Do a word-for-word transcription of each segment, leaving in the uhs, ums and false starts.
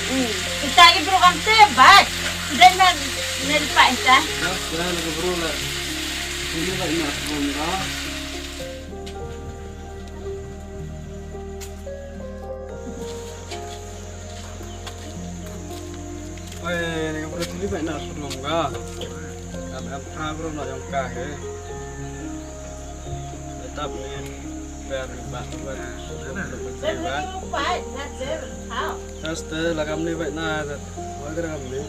Hmm. Ita ki bru kam te bad. Dei na, na lipa ita. Dah, dah, na ki bru la. Ini ba ina bru ni ba. Oi, na ki bru ni ba ina bru ni ba. Kam, kam, kam bru na jong ka he. Tetap ni. Ber ba, ber. Ber ba. Este, la kam ni ba na, wa gra kam ni.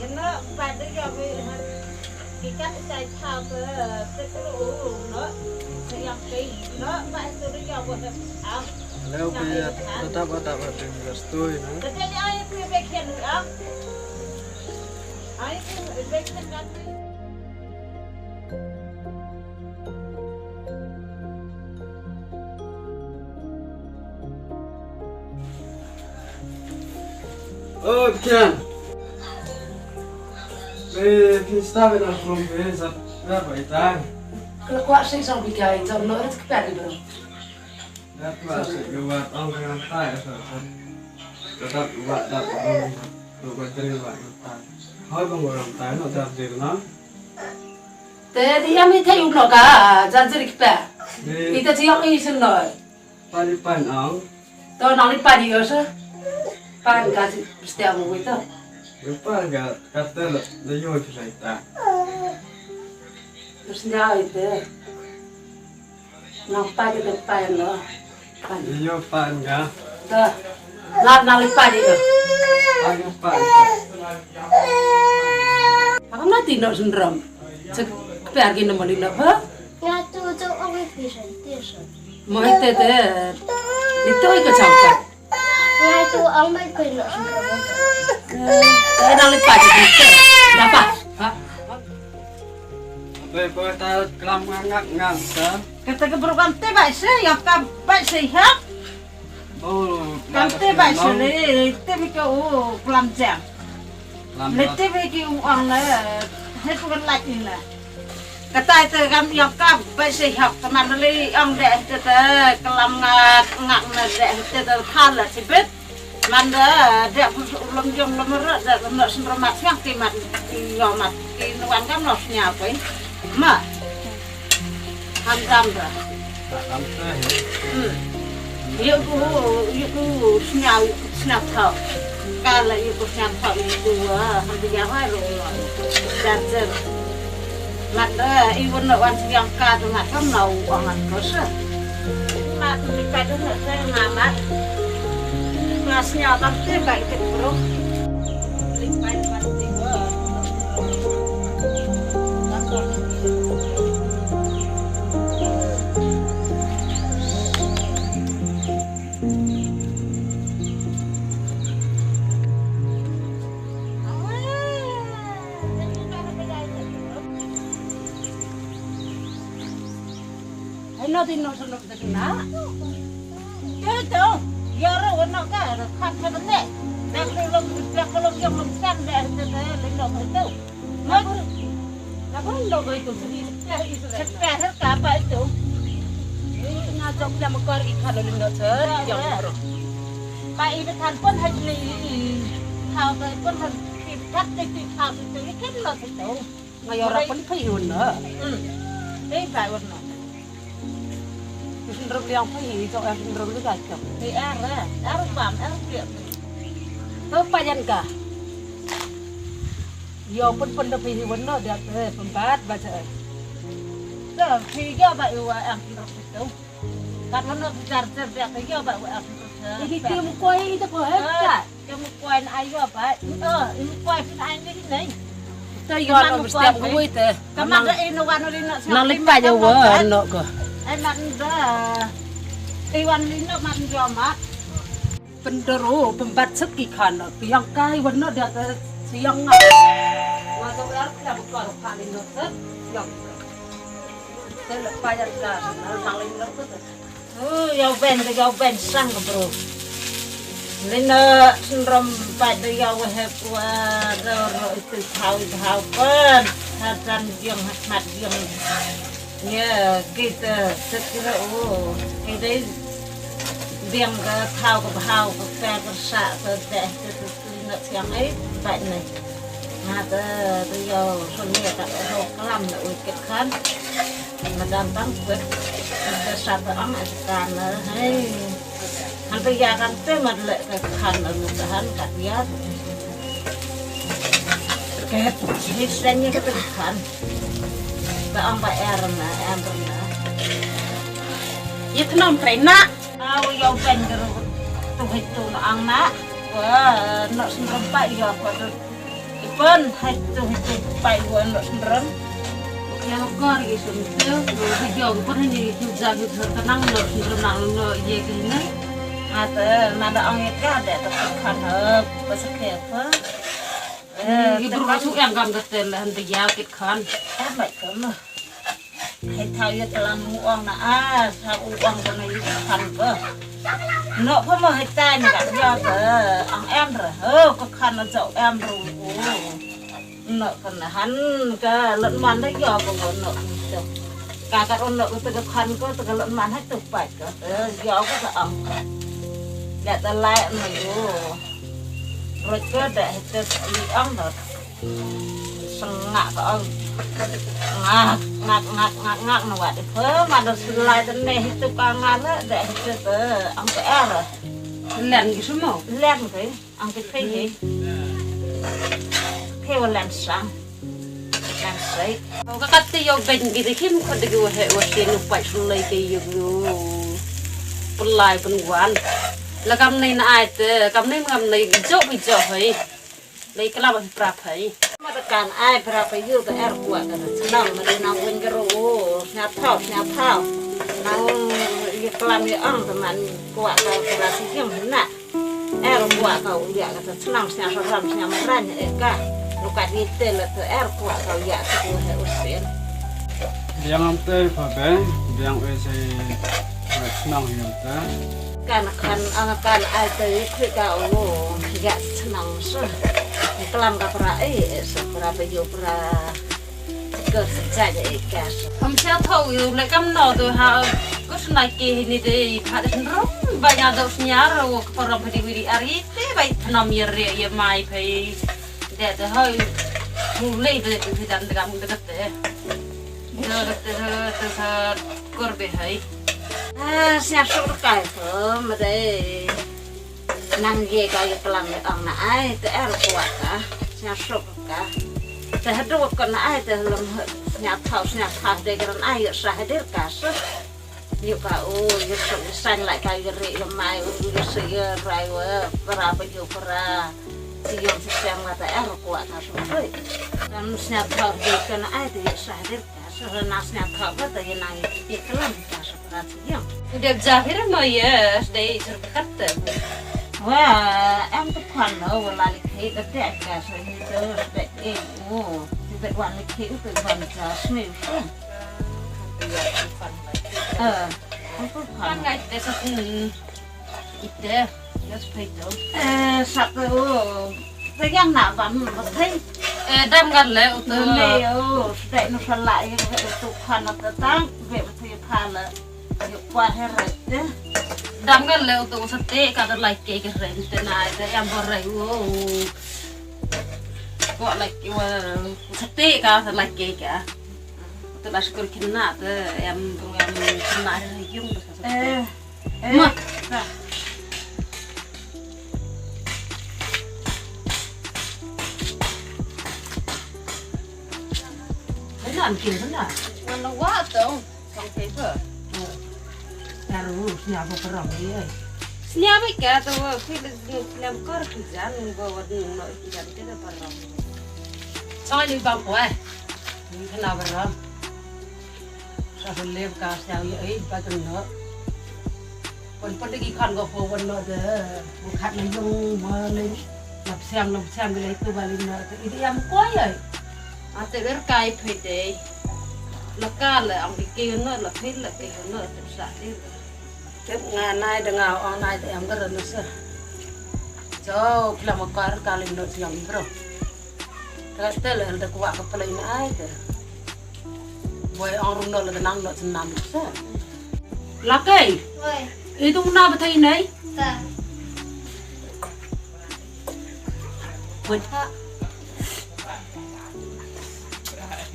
Kena pada ya we. Kita sai thau ke, ke kru no. Sayang ke no, ba itu ya we. Leo ke tetap ada ber tu no. Tetap ni ai tu be kian ya. Ai tu be kian kan. Oh, Kian. Eh, phi stop in a room, eh, sa, na ba ita. Ka kwah sing sang bi kai, jam no rit ka pari bro. Na kwah sing ka wat ong ka ngam tai, sa, sa. Ka dat wat dat ong, tu ka tri wat ngam tai. Hoi bang ngam tai, no jar dir na. Te di yam i thei u no ka, jar dir ki pa. Di. Ita ti yong i sin no. Pari pan ong. To nang li pari yo sa. Pan ka si stia mo wi to. Yo pan ka, ka te lo, lo yo ki sa ita. Stia ite. Nang pari te pan lo. Pan. Yo pan ka. To. Nang, nang li pari yo. Pan ka pan ka. Ako na ti no sundram. Cek pari ki no mo li no ha. Nga tu tu ong i pi sa ti sa. Mo ite te. Ito i ka chang ka. Nga tu ong mai pin lo sung ka. Eh, nang li pa ji. Dapat. Ha? Be ko ta klam ngak ngak ta. Kata ka bru kam te ba se, ya ka ba se ha. Oh, kam te ba se le, te bi ka u klam jam. Le te bi ki u ong le, he tu kan lak in le. Kata te kam yong kap ba se hok teman le ong de te te kelam ngak ngak ne de te te khala sibit. Man de de ulong yong lom ro de no sendro mat yang ti mat yong mat ti nuan kam no snya pe. Ma. Ham dam da. Hmm. Yu ku, yu ku sñiaw, yu ku sñiaw thaw. Ka la yu ku sñiaw thaw yu ku, ah, han ti ya hoi ru lo. Jar jar. Mat da, i won no wan sñiaw ka tu mat kam nau ong an ko sa. Mat ni ka tu na sa na mat. Na sñiaw kam te ba i te bro. Lik pai mat ti wa. Ai no tin no sono de na. Te to. Yara wana ka khat khat ne. Dak lo dak lo yang mengsan de de de lo to. Ngabur, ngabur lo bai tu sini. Sekarang ka apa itu? Ini ngajak dia mekar ikan lo lindo se, yang bro. Pak ini kan pun haji ni, kau pun haji, kat itu kau itu ikan lo itu. Ngayo ra pun phi hun na. Hmm. Ni bai wan na. Sendrom liang phi, jok sendrom ni ka jok. Ni ara, ara bam, ara piak. To payan ka. Yo pun pun da phi wan na dia, eh, pembat baca, eh. To phi ga ba iwa ang sendrom itu. Kat mana bicara cerdik ke yo ba wa aku. Ini tim koi itu ko hebat. Tim koi na ayo ba. Oh, ini koi pun ai ni ni. To yo no mesti aku itu. Kaman da ino wan ri no. Nang lipa je wa no ko. Ai man da. Iwan lino man yo mat. Pendero pembat seki kana. Yang kai wan no dia ke siang nga. Wa to ya ka ko ka lino se. Yang. Te le pa yan ka, nang ling lo ko te. Oh, yow ben, yow ben sang ka bro. Lina sendrom pa de yow hep wa ro ro itu thau itu thau pen. Hasan jong hasmat jong. Ya, kita sekira oh, kita Biang ka thaw ka bhaw ka per ka sa ka deh ka tu tu na siang ai bai ne. Nga te tu yo sun ne ka ho klam na u kit khan. Madam tang kwet ka sa ta ang ai kan na hai. Han ta ya kan te mat le ka khan na ta han ka ya. Ka hi sen ni ka ta khan. Ta ang ba er na, er na. Ye thnam trei na. Aw, yow ben ka ruh. Tu hi tu na ang na. Wa, na sendrem pa yo ko tu. Ipan hai tu hi tu pa yo na sendrem. Yow kor gi sum tu. Yow pun ni tu ja gi tu ka nang na sendrem nang no ye gi ne. Ate na da ang ye ka de ta kan ha pa sa ke pa. Ye bru su yang gam ka tel han de ya kit khan. Ka mai ka ma. Hai thaw ïa tlam u ong na a, thaw u ong ka na ïa khan ka. No pha ma hai tai na ka ïa ka ang em ra. Ho ka khan na jauh em ru u. No ka na han ka lat man da ïa ka wa no ka. Ka ka ro no ka ta ka khan ka ta ka lat man hai tu pai ka. Ïa ka ka ang ka. Ïa ta lai na yu. Rot ka da hai ta li ang da. Sengak ka ong. Ngak, ngak, ngak, ngak, ngak na wat. Phe ma da selai da ne hitu ka ngala da hitu te ang te er. Len gi sumo. Len ke ang te phe he. Phe wa len sang. Len sai. Ka kat te yo ben gi de kim ko de gi wa he wa te nu pai sulai ke yo. Pelai pen wan. La kam nei na ai te kam nei kam nei jo bi jo hoi. Lei klam ba pra phai. Ma da kan ai pra pa yu ka er kwah ka na chnong ma da nang win ka ro o sñiaw thaw sñiaw thaw. Nang ye klam ye ong ka man kwah ka pra si jing na. Er kwah ka u ya ka ta chnong sñiaw saram sñiaw maran e ka. Lu ka di te la ta er kwah ka u ya ka u he u sin. Biang am te pa beng, biang e se chnong hiam te. Kan kan ang kan ai te kri ka u ya chnong su. Klam ka pra e se pra pa yu pra. Ka sa ja e ka sa. Am sia thau yu le kam no tu ha. Ko sna ki ni de pha de rum ba nya do snya ro ko rom pha di wi di ari te ba thnam ye re ye mai pha. De de hoi. Mu le de de dan de kam de te. Dur te sa te sa kor be hai. Ah, sñiaw suk kai ko ma dei. Nang ye ka ye klam ye ong na ai te er kwah ka. Sñiaw suk ka. Te hadu ko na ai te lem sñiaw thaw sñiaw thaw de kran ai ye sa hadir ka sa. Yu ka u yu suk yu san lai ka yu ri yu mai u yu su yu rai wa para pa yu para. Ti yu ti sem ka te er kwah ka suk. Kan sñiaw thaw de kran ai te yu sa hadir. Sa na sñiaw thaw ba ta ye nang ye klam ta sa pra ti yang. Dep ja phir mo ye dei sur kat te. Wa em te kwan no wa la li khei da te ka sa ni to sa de e u. Ti bet wan li khei u te wan ja smi u. Eh, em te kwan. Kan ngai te sa. Ite, ya sepedo. Eh, satu. Pegang nak ban betai. Eh, dam kan le utu. Ne, oh, sudah nu salah ya, utu kan tetang, be betai pala. Yuk kuah heret deh. Dam kan le utu sete kata like ke ren tena ite yang borai, oh. Kok like wa sete kata like ke ka. Utu la syukur kena te yang yang kena yung. Eh. Eh, ma. Kena ambil kena. Mana wa tu? Kong paper. Taruh sini apa perang ni? Sini apa ka tu? Kita sini kor kijan bawa ni no kijan kita perang. Soalnya bang kuai. Ni kena perang. Sa hule ka sa ye ei ba kan no. Pon pon de ki khan ko pho wan no de. Bu khat na yung ma le. Lap siam lap siam le tu ba le no. Ide yam ko ye. Ate ber kai phe de. La ka le am ki ke no la phe la ke no te sa de. Te nga nai de nga ong nai de yam gar no sa. Jo pla ma kar ka le no yam bro. Ka te le de kwah ka pla ina ai te. Boy ong rum no le de nang no chenam sa. Lakai. Oi. Ê, tung na ba thei nei. Wait.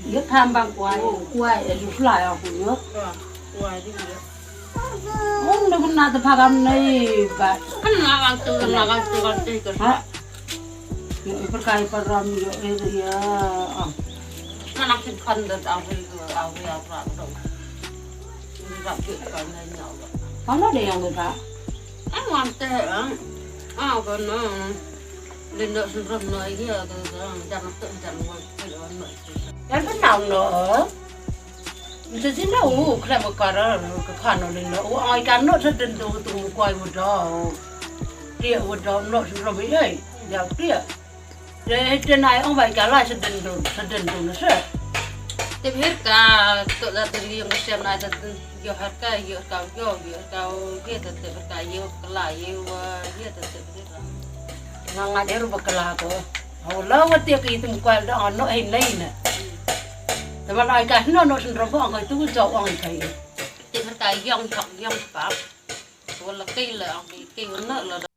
Yo tham bang kwai, kwai, ê, yu fly aku yo. Kwai di yo. Oh, na kun na ta phagam nei ba. Kan na kan tu, na kan tu, kan tu, kan. Ha. Yo, ê, perkai param yo, ê, ya. Ah. Na nak kin kan dat awi, awi apa tu. Pano de yang buka? Ang wante ang. Ah, kono. Lindo sendrom no iya to, jan to, jan wante, wan no. Yan kenal no. Nte sino u kre mekara ke kano lindo. U ai kano sedendo tu mukwai udo. Dia udo no sendrom iya. Dia dia. Te te nai ong bai ka lai sedendun, sedendun se. Te bir ka to da te yung sem nai te yo har ka yo ka yo yo ka ye te te ka yo ka la ye wa ye te te bir ka. Nga nga deru ba ka la ko. Au la wa te ki tum kwal da ano ai nei na. Te ma nai ka no no sen ro ba ngai tu jo ong kai. Te bir ka yong yong yong pa. Wala kai la ong kai na la.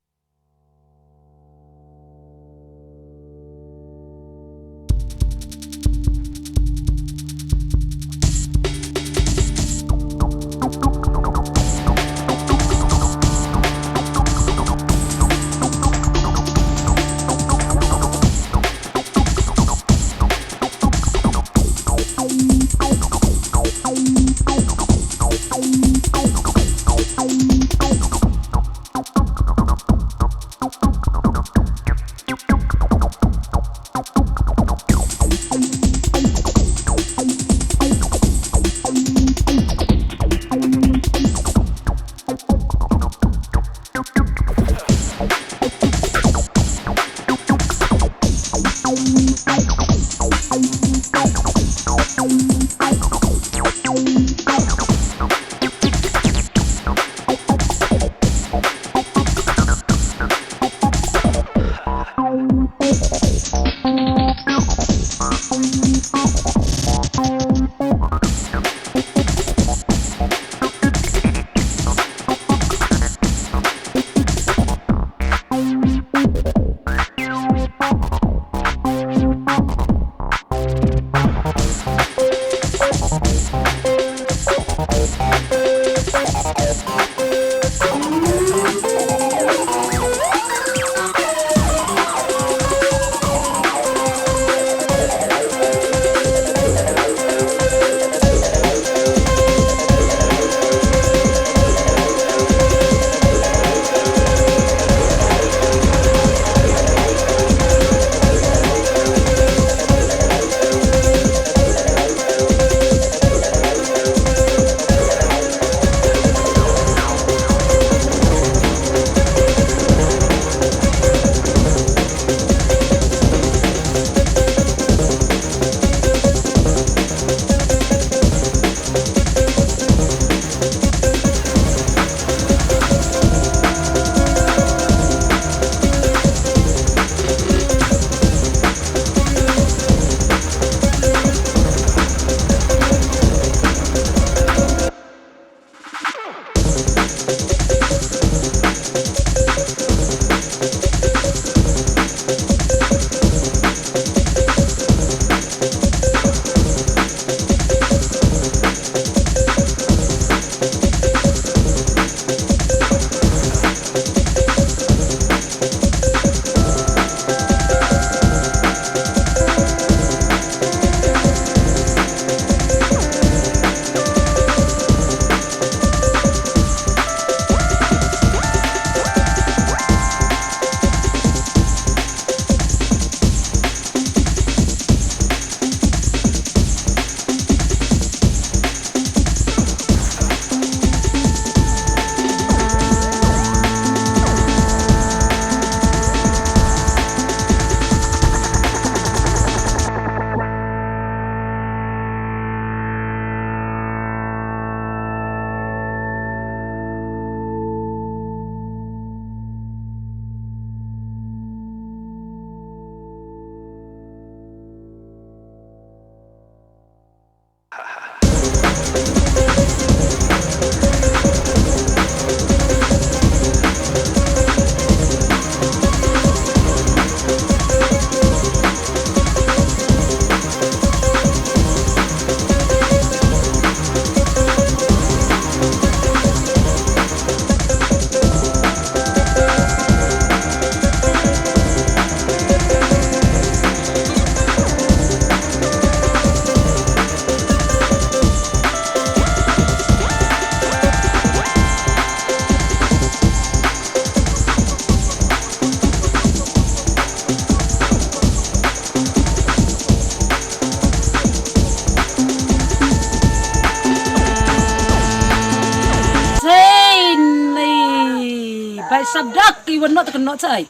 Wan noh te kan noh sa ai.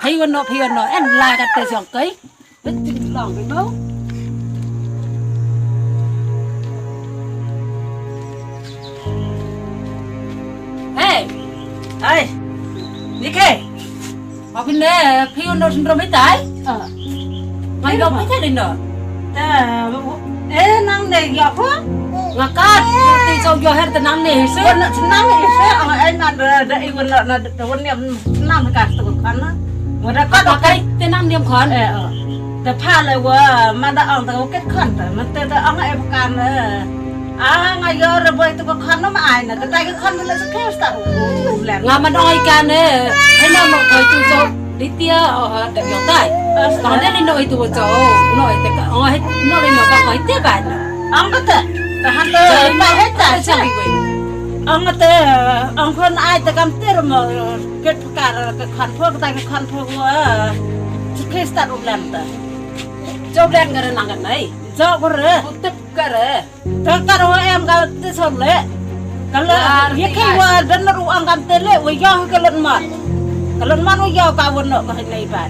Hai wan noh, hai wan noh. En la ka te siang kai. Betin long kai mo. Hey. Hai. Ni ke? Pha phin ne, phi wan noh syndrome itai? Ah. Ngai dong phi jali noh. Ta, eh, nang ne ïa pha? Nga kat, ti so ïa her te nang ne se. Wan noh syndrome ise, ang ai man da, da i wan noh, na da wan ne syndrome ka tu kan na. Wa da kat. Ka kai te nang ne khon. Eh, oh. Da pha le wa, man da ang da ket khon ta, man te da ang ai kan. Ah, nga ïoh re boi tu ka khon ma ai na, ka tai ka khon le sa khe sta u, u len. Nga man ong ai kan ne. Hai na ma koi tu so. Di tia, oh, ha, da ïoh tai. Tang de li no itu wa so. No ite ka, oh, hai, no li no ka koi te ba na. Ang kata, tahan te, ba hai ta sa. Ang kata, ang khon ai te kam te mo, ket pakar ka khon pho, ka tai ka khon pho wa. Sa khe sta u len ta. Jo len ka re nang ka nai. Jo ka re. Tep ka re. Te ka ro em ka te som le. Ka le, ye ke wa dan ru ang kam te le, wa yo ka len man. Ka len man wa yo ka wa no ka nei ba.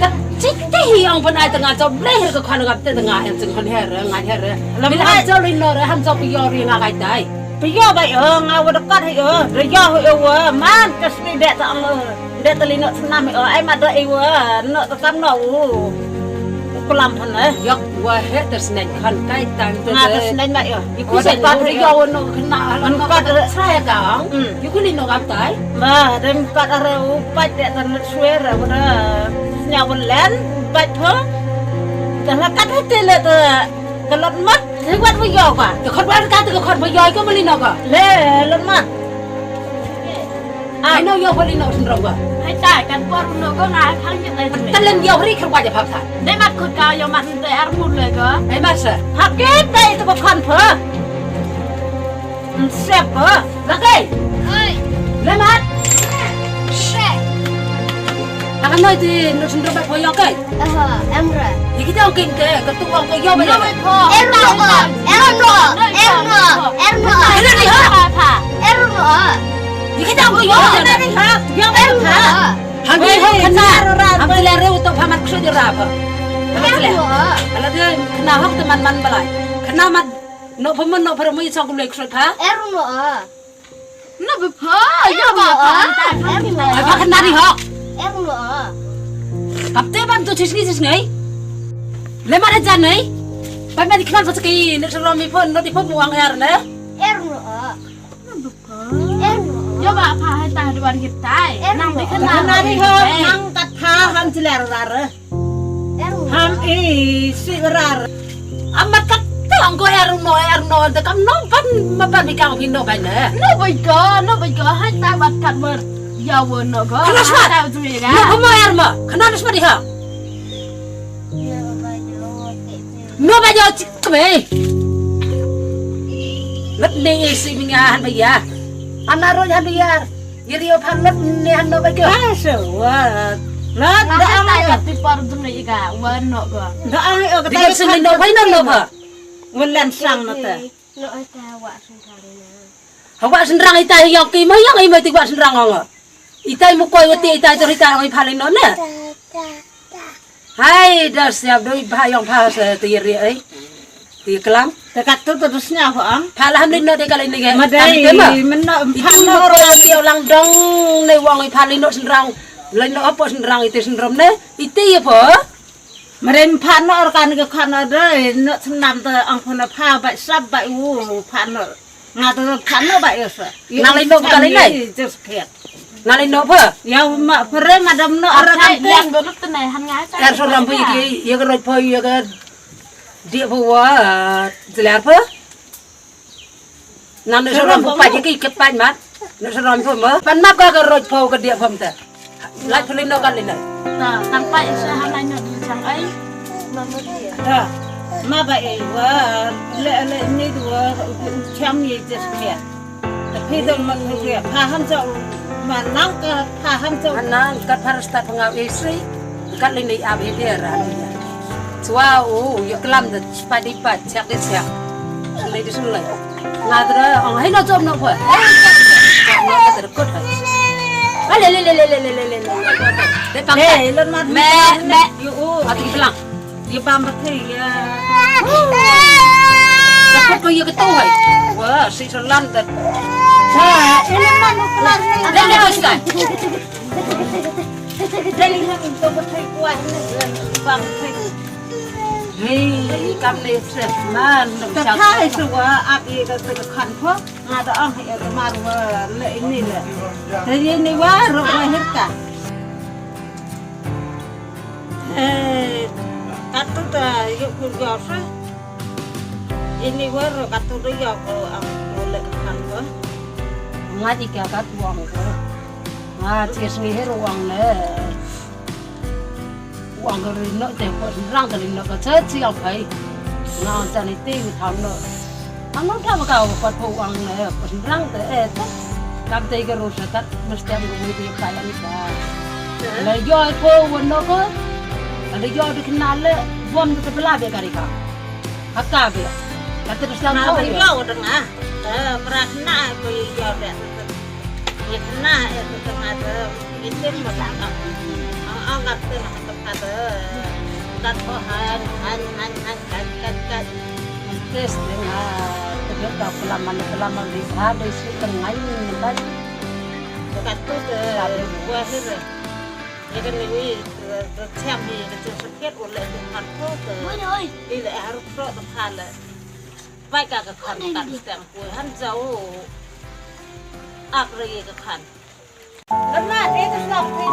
Ka chit te hi ang ban ai te nga chop le her ka khan kam te nga em ching hon her, nga her. Lam ai chop le no re, ham chop yo ri nga kai tai. Te yo ba yo, nga wa da kat yo, re yo yo wa, man ka sni de ta ang le. Dek tali nok senam, oh, ai mat dek iwa, nok tekam nok, uh. Kelam pun, eh. Yok, wah, he, tersneng kan, kai tang tu. Nga tersneng mak, yo. Iku sen pat, yo, nok kena, nok pat, saya kang. Hmm. Iku li nok am tai. Ba, dem pat ara, uh, pat dek tan suer, uh, dah. Senya belen, pat ho. Dah lakat hati le tu. Kelot mat, liwat wa yo ka. Te khot wa ka, te khot wa yo ka mali nok ka. Le, lot mat. Ai no yo pha li no syndrome ka. Hai tai kan por no ko nga khang jit lai. Talen yo ri khar wa ja phap tha. Dei mat khut ka yo mat te ar mut le ko. Ai mat sa. Hap ke dei to ko khon pha. Sep ko. Lakai. Oi. Le mat. Sep. Akan noi ti no syndrome ba pha yo kai. Aha, em ra. Ye kita ong king te, ka tu ong ko yo ba. Em no, em no, em no, em no. Em no. Em no. Ye kita ong ko yo. Em no. Han bi hok khana. Am tila re utok pha mat kso jera pha. Em no. Ala de khana hok te man man balai. Khana mat no pha man no pha mo isong ko le kso pha. Em no. No ba pha, ya ba pha. Ai pha kan nari hok. Em lo. Kap te ban tu chisngi chisngi. Le mara jan nei. Ban ban ikhman pha skai ne sero mi phon no di phon muang er ne. Em lo. No ba pha. Em lo. Ya ba pha hai ta duan hip tai. Nang di kan nari hok, nang kat pha han chiler rar. Ham i si rar. Amat kat tang ko er no er no te kam no ban ma ban bi kang phi no ban ne. No bai ko, no bai ko, hai ta mat kat mer. Ya wo no ko. Kana smat. Ta tu ya. No ko mo er ma. Kana smat di ha. No ba yo chik me. Lat ne si mi nga han ba ya. Ana ro han ba ya. Iri o phan lat ne han no ba kyo. Ah, so, wa. Lat da ang ai ka ti par jung ne ika, wa no ko. Da ang ai ka ti par jung ne no ba no no ba. Wan lan sang na ta. No ai ka wa sung ka na. Ha wa sung rang ita yang ki ma yang ai ma ti wa sung rang ong. Ita mu koi wa ti ita jor ita ong i phan no ne. Hai, da siap doi ba yong pha sa ti ri ai. Ti klam. Te kat tu tu snya ho ang. Pha la ham lin no de ka lin ne. Ma dai, men no pha no ro ti lang dong ne wang pha lin no senrang. Lin no apo senrang ite senrom ne. Ite ye pho. Ma dai pha no kan ke kan de no senam te ang pho na pha ba sap ba u pha no. Nga to pha no ba yo sa. Nang lai no ka lai lai. Just kiat. Nang lai no pha. Ya ma pha re madam no ara kan te. Yang do lut ne han ngai ta. Er so ram pha ye ye ka roi pha ye ka dia pha wa jelar pha. Nang ne so ram pha ye ki ke pa mat. Ne so ram pha ma. Pan map ka ka roi pha ka dia pha ma ta. Lai pha lai no kan lai lai. Ta, tang pa isa han lai no di chang ai. Ta, ma ba ei wa, le, le, ni du wa, chang ye just kiat. Ta phi dong ma phi kiat, pha ham chau, ma nang ka, pha ham chau. Ma nang ka pha rasta pha ngau isi, ka lai ni ab he dia ra ni ya. Chua u, ya klam da spa di pa, chak di chak. Lai di sun lai. Nga dra, ong hai no chom no pha. Chom no ka dra kut hai. Ba le le le le le le le le. Te pang. Hey, lon mat. Me me. Yo o. Ati pelang. Ye bam ba thei ya. Dapat ko ye ketu hai. Wah, si selan tet. Ha, ini man pelang. Dah dah dah. Dah ni hang to ba thei kuat ni. Bam thei. Hei, kam ne seh man. Ka thai suwa ap ye ka te ka khan pho. Nga da ong ïa ka mar wa le ini le. Te ini wa ro wa hir ka. Eh, katu ta yu ku yo sa. Ini wa ro katu ro yo ko ang ko le kan ko. Nga di ka katu ang ko. Nga ti sngi hir wang le. Wang ka ri nok te ko rang ka ri nok ka cha chi ang phai. Nga cha ni ti tham nok. Ang nok tham ka ko pat pho wang ne ko rang te eh te. Kam te ka ro sa tat mesti am ko wi te ka ya ni ka. Le yo ko won nok ko. Le yo de kna le bom de bla be ka ri ka. Ha ka be. Ka te mesti am Na ko. Ba yo de nga. Eh, pra kna ko yo de. Ye kna eh ko nga de. Itim ba ta ka. Ang ang kat te na ka ka de. Kat ko han han han han kat kat kat. Tes de nga. Te ka pelaman pelaman di ha de si tengai ni ba. Kat tu de. Buah ni de. Ye kan ni ni. Siam ni de tu sakit oleh tu kan ko de. Oi oi. Ile harus pro de kale. Bai ka ka khan ka steng ko han jao. Ak re ka khan. Lama de ka snap ni.